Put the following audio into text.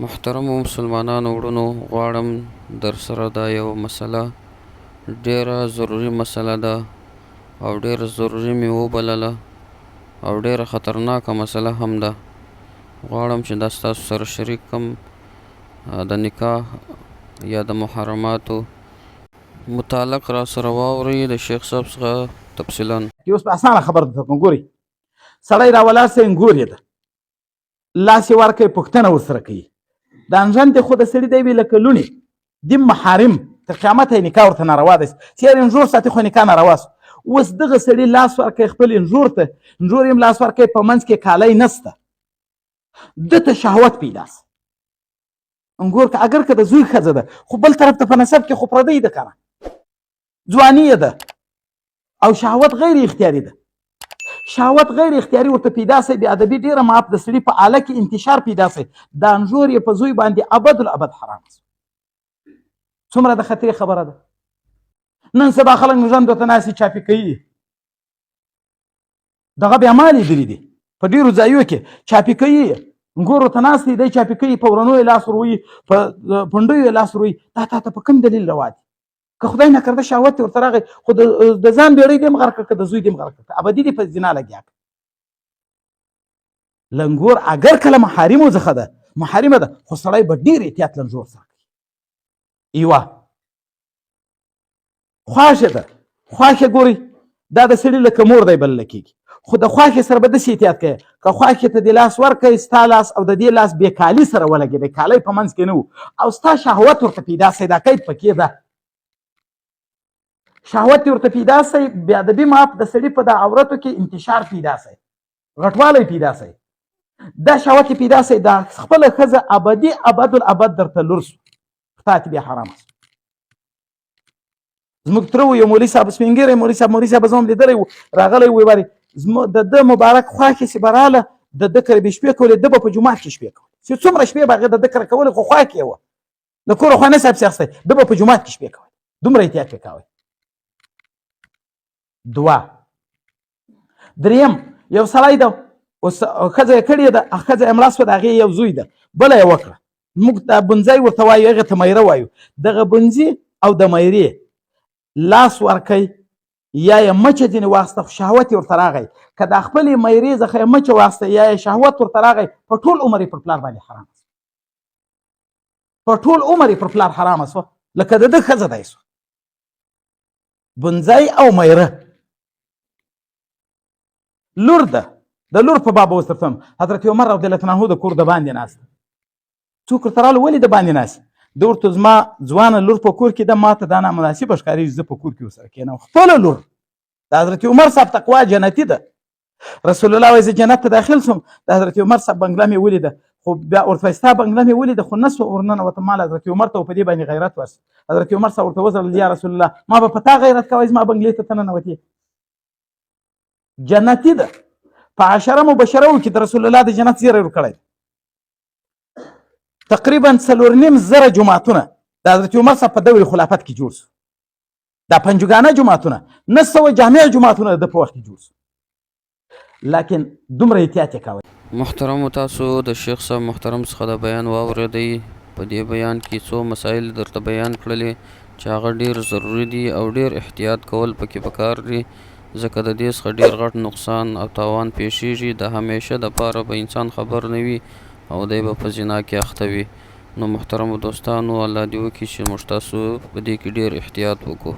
محترمو مسلمانانو وړونو غواړم درسره دا یوه مسله ډیره ضروري مسله ده او ډیره ضروري مې وبلله او ډیره خطرناکه مسله هم ده، غواړم چې دا ستاسو سره شریک کړم. د نکاح یا د محرماتو متعلق را سره واورئ د شیخ صاحب څخه تفصیلا. اوس په اسانه خبره درته کوم. ګورئ، سړی راولاړ سي، انګور یې ده، لاس یې ورکوي، پوښتنه ورسره کوي. دا انژند خو د سړي دی وي لکه لوڼې دي، محارم تر قیامته یې نکاح ورته ناروا دی. چې یار انژور ساتي خو نکاح ناروا سو. اوس دغه سړي لاس ورکوي خپل انژور ته، انژور یې هم لاس ورکوي، په منځ کې کالی نسته، ده ته شهوت پیدا سي. انګور که اګر که د زوی ښځه ده، خو بل طرف ته په نسب کې خو پردی ده که نه، ځواني یې ده او شهوت غیر اختیاري ده. شهوت غیر اختیاري ورته پیدا سي، بې ادبي ډېره معاف د سړي په آله کې انتشار پیدا سي، دا انژور یې په زوی باندې ابد الابد حرام سي. څومره د خطرې خبره ده. نن سبا خلک نژندو ته ناستي چاپي کوي، دغه بیا ما لیدلي دي په ډېرو ځایو کې چاپي کوي، ګورو ته ناست دی چاپي کوي، په ورنو یې لاس وروي، په پنډیو یې لاس وروي. دا تا ته په کوم دلیل روا دي؟ که خدای نه کرده شهوت ورته راغی، خو د ځان بېړۍ دې هم غرق کړه، که د زوی دې هم غرق کړه، ابدي دې په زنا لګیا کړه. لنګور اګر کله محارمو څخه ده، محارمه ده، خو سړی به ډېر احتیاط لنګور سره کوي. یوه خواښې ده، خواښې ګورئ دا د سړي لکه مور دی بلله کېږي، خو د خواښې سره به داسې احتیاط کوي، که خواښې ته دې لاس ورکړي، ستا لاس او د دې لاس بې کالي سره ولګېدی، کالی په منځ کې نه و او ستا شهوت ورته پیدا سي، دا قید پکې ده، شهوت دې ورته پیدا سي، بې ادبي معاف د سړي په د عورتو کې انتشار پیدا سي، غټوالی پیدا سي، دا شهوت یې پیدا سي، دا خپله ښځه ابدي ابد الابد درته لور سو، تا ته بیا حرامه سو. زموږ تره و، یو مولوي صاحب سپین ږیری مولوي صاحب، مولوي صاحب زه هم لیدلی و، راغلی و، وایي زموږ د ده مبارک خواښې چې به راله د ده کره به شپې کولې، ده به په جومات کې شپې کولې، چې څومره شپې به هغې د ده کره کولې، خو خواښې یې وه، له کوره خو نه صاحب سي اخیستی، ده به په جومات کې شپې کولې، دومره احتیاط یې کاوه. دوه دریم، یو سړی ده، اوس ښځه یې کړې ده، ښځه یې مړه سوه، د هغې یو زوی ده، بله یې وکړه، موږ ته بنځی ورته وایو، هغې ته میره وایو، دغه بنځي او د میرې لاس ورکوي یا یې مچه ځینې واخیسته، خو شهوت یې ورته راغی، که د خپلې میرې څخه یې مچه واخیسته یا یې شهوت ورته راغی، په ټول عمر یې پر پلار باندې حرام سو، په ټول عمر یې پر پلار حرامه سوه، لکه د ده ښځه دی سوه. بنځی او میره لور ده، د لور په باب اوس درته وایم. حضرت عمر رضی الله عنه د کور د باندې ناست، څوک ورته راغله، ولې د باندې ناست؟ ده ورته زما ځوانه لور په کور کې ده، ما ته دا نامناسبه ښکارېږي زه په کور کې ورسره کښېنم. خپله لور د حضرت عمر صاحب تقوا جنتي ده. رسول الله وایي زه جنت ته داخل شوم، د حضرت عمر صاحب بنګله مې ولیده، خو بیا ورته وایي ستا بنګله مې ولیده خو نه سوه ورننوتم، ما له حضرت عمر ته په دې باندې غیرت ورسي. حضرت عمر صاحب ورته وځړل، یا رسول الله ما به په تا غیرت کوی، زما بنګلې ته ته ننوتې. جنتي ده، په عشره مبشره کې د رسول الله د جنت زیری ورکړی. تقریبا 4,500 جوماتونه د حضرت عمر صاحب په دور خلافت کې جوړ سو. دا پنجګانه جوماتونه، 900 جامع جوماتونه د په وخت کې جوړ سو، لکن دومره احتیاط یې کاوه. محترمو تاسو د شیخ صاحب محترم څخه دا بیان واوریدی، په دې بیان کې څو مسایل درته بیان کړلې چې هغه ډیر ضروري دي او ډیر احتیاط کول پکې پکار دي، ځکه د دې څخه ډیر غټ نقصان او تاوان پیښیږي، د همیشه د پاره به انسان خبر نه وي او دی به په زنا کې اخته وي. نو محترمو دوستانو الله دې وکړي چې موږ تاسو په دې کې ډیر احتیاط وکړو.